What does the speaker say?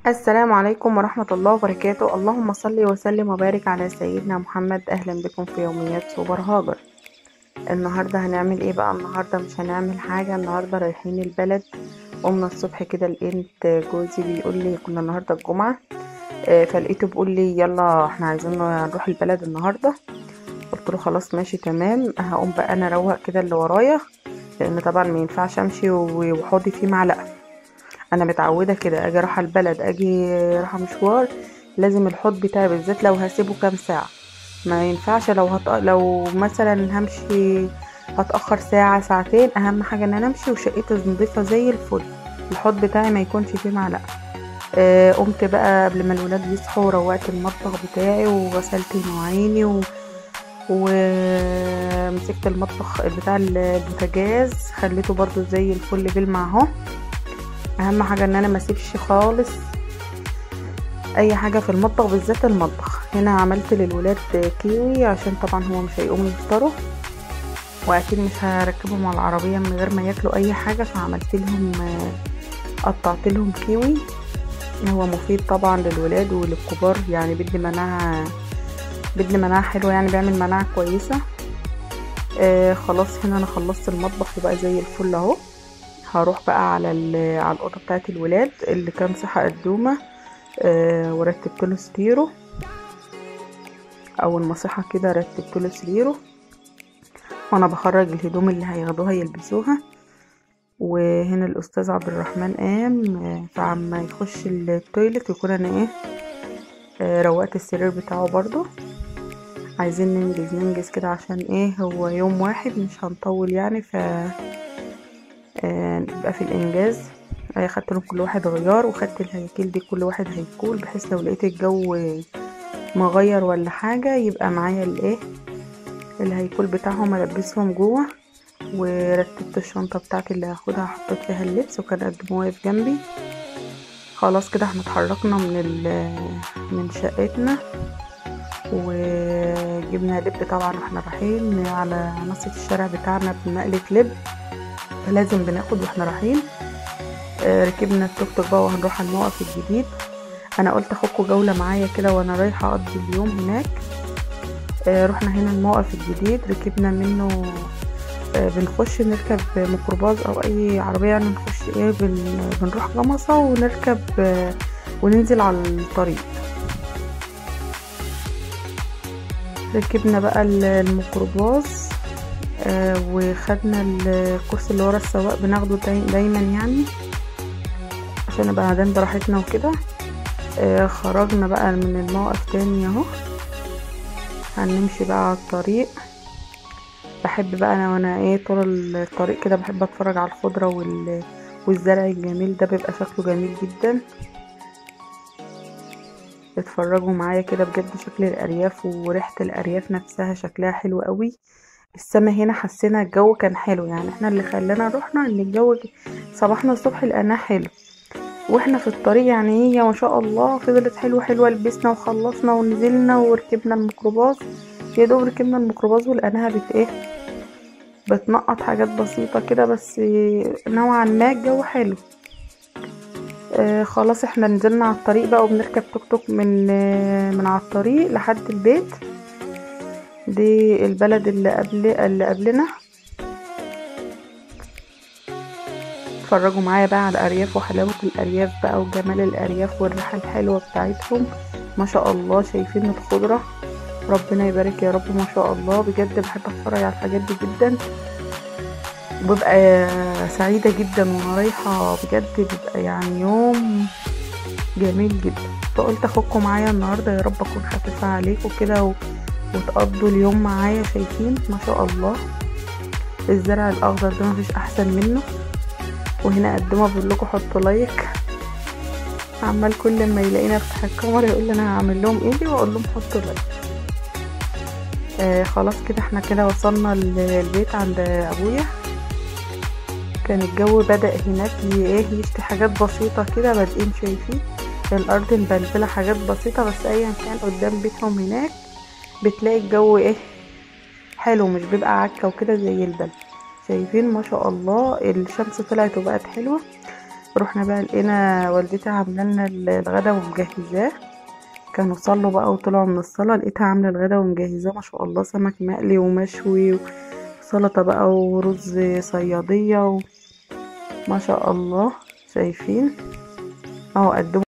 السلام عليكم ورحمة الله وبركاته. اللهم صل وسلم وبارك على سيدنا محمد. أهلا بكم في يوميات سوبر هاجر. النهاردة هنعمل ايه بقى؟ النهاردة مش هنعمل حاجة، النهاردة رايحين البلد. قمنا الصبح كده لقيت جوزي بيقول لي، كنا النهاردة الجمعة، فلقيته بيقول لي يلا احنا عايزين نروح البلد النهاردة. قلت له خلاص ماشي تمام، هقوم بقى انا اروق كده اللي ورايا، لان طبعا ما ينفعش امشي وحوضي فيه معلقة. انا متعوده كده، اجي اروح البلد، اجي اروح مشوار، لازم الحوض بتاعي بالذات لو هسيبه كام ساعة ما ينفعش. لو مثلا همشي هتاخر ساعة ساعتين، اهم حاجة ان انا امشي وشقتي نظيفة زي الفل، الحوض بتاعي ما يكونش فيه معلقه. قمت بقى قبل ما الولاد يصحوا، روقت المطبخ بتاعي وغسلت مواعيني ومسكت المطبخ بتاع البوتاجاز، خليته برضو زي الفل بيلمع اهو. اهم حاجة ان انا ما اسيبش خالص اي حاجة في المطبخ، بالذات المطبخ. هنا عملت للولاد كيوي عشان طبعا هو مش هيقوموا يفطروا، واكيد مش هركبهم على العربية من غير ما ياكلوا اي حاجة، فعملت لهم قطعت لهم كيوي. هو مفيد طبعا للولاد وللكبار، يعني بيدي مناعة، بيدي مناعة حلوة، يعني بيعمل مناعة كويسة. خلاص هنا انا خلصت المطبخ وبقى زي الفل اهو. هروح بقى على الاوضة بتاعه الولاد اللي كان صحى قدومه، ورتبت له سريره. اول ما صحى كده رتبت له سريره، وانا بخرج الهدوم اللي هياخدوها يلبسوها. وهنا الاستاذ عبد الرحمن قام، فعما يخش ال toilet يكون انا ايه روقت السرير بتاعه برضو. عايزين ننجز ننجز كده عشان ايه، هو يوم واحد مش هنطول يعني، ف نبقى في الانجاز. خدت لهم كل واحد غيار، وخدت الهياكل دي كل واحد هيكول، بحيث لو لقيت الجو مغير ولا حاجة يبقى معايا الايه الهيكول بتاعهم البسهم جوه. ورتبت الشنطة بتاعتي اللي هاخدها، حطيت فيها اللبس، وكان قدمه واقف جنبي. خلاص كده احنا اتحركنا من شقتنا، وجبنا لب طبعا واحنا رايحين على نص الشارع بتاعنا بمقلة لب، فلازم بناخد واحنا رايحين. ركبنا التوك توك بقى وهنروح على الموقف الجديد. انا قلت اخدكم جولة معايا كده وانا رايحة اقضي اليوم هناك. رحنا هنا الموقف الجديد، ركبنا منه. بنخش نركب ميكروباص او اي عربية، يعني نخش ايه بنروح جمصه ونركب وننزل على الطريق. ركبنا بقى الميكروباص، وخدنا الكرسي اللي ورا السواق، بناخده دايما يعني عشان نبقى قاعدين براحتنا وكده. خرجنا بقى من الموقف تاني اهو، هنمشي بقى على الطريق. بحب بقى انا وانا ايه طول الطريق كده بحب اتفرج على الخضرة والزرع الجميل ده، بيبقى شكله جميل جدا. اتفرجوا معايا كده بجد، شكل الارياف وريحه الارياف نفسها شكلها حلو قوي. السما هنا حسينا الجو كان حلو، يعني احنا اللي خلانا رحنا ان الجو صباحنا الصبح لقيناه حلو واحنا في الطريق، يعني هي ما شاء الله فضلت حلوة حلوة. لبسنا وخلصنا ونزلنا وركبنا الميكروباص، يا دوب ركبنا الميكروباص ولقيناها بت ايه بتنقط حاجات بسيطة كده، بس نوعا ما الجو حلو. خلاص احنا نزلنا على الطريق بقى، وبنركب توك توك من على الطريق لحد البيت. دي البلد اللي قبلنا. اتفرجوا معايا بقى على الارياف وحلاوة الارياف بقى وجمال الارياف والريحه الحلوة بتاعتهم ما شاء الله. شايفين الخضرة، ربنا يبارك يا رب ما شاء الله. بجد بحب اتفرج على الحاجات دي جدا، وببقى سعيدة جدا وانا رايحة، بجد بيبقى يعني يوم جميل جدا. فقلت اخدكم معايا النهارده، يا رب اكون خفيفة عليكم كده وتقضوا اليوم معايا. شايفين ما شاء الله الزرع الاخضر ده مفيش احسن منه. وهنا قدمه بقول لكم حطوا like، عمال كل ما يلاقينا افتح الكاميرا يقول لي انا هعمل لهم ايه، واقول لهم حطوا like. خلاص كده احنا كده وصلنا للبيت عند ابويا. كان الجو بدأ هناك ايه يشتي حاجات بسيطة كده، بادئين شايفين الارض مبلبله حاجات بسيطة، بس ايا كان قدام بيتهم هناك بتلاقي الجو ايه حلو، مش بيبقى عكه وكده زي البلد. شايفين ما شاء الله الشمس طلعت وبقت حلوة. رحنا بقى لقينا والدتي عامله لنا الغدا ومجهزاه. كانوا صلوا بقى وطلعوا من الصلاة، لقيتها عامله الغدا ومجهزاه ما شاء الله، سمك مقلي ومشوي وسلطة بقى ورز صياديه ما شاء الله. شايفين اهو قدموا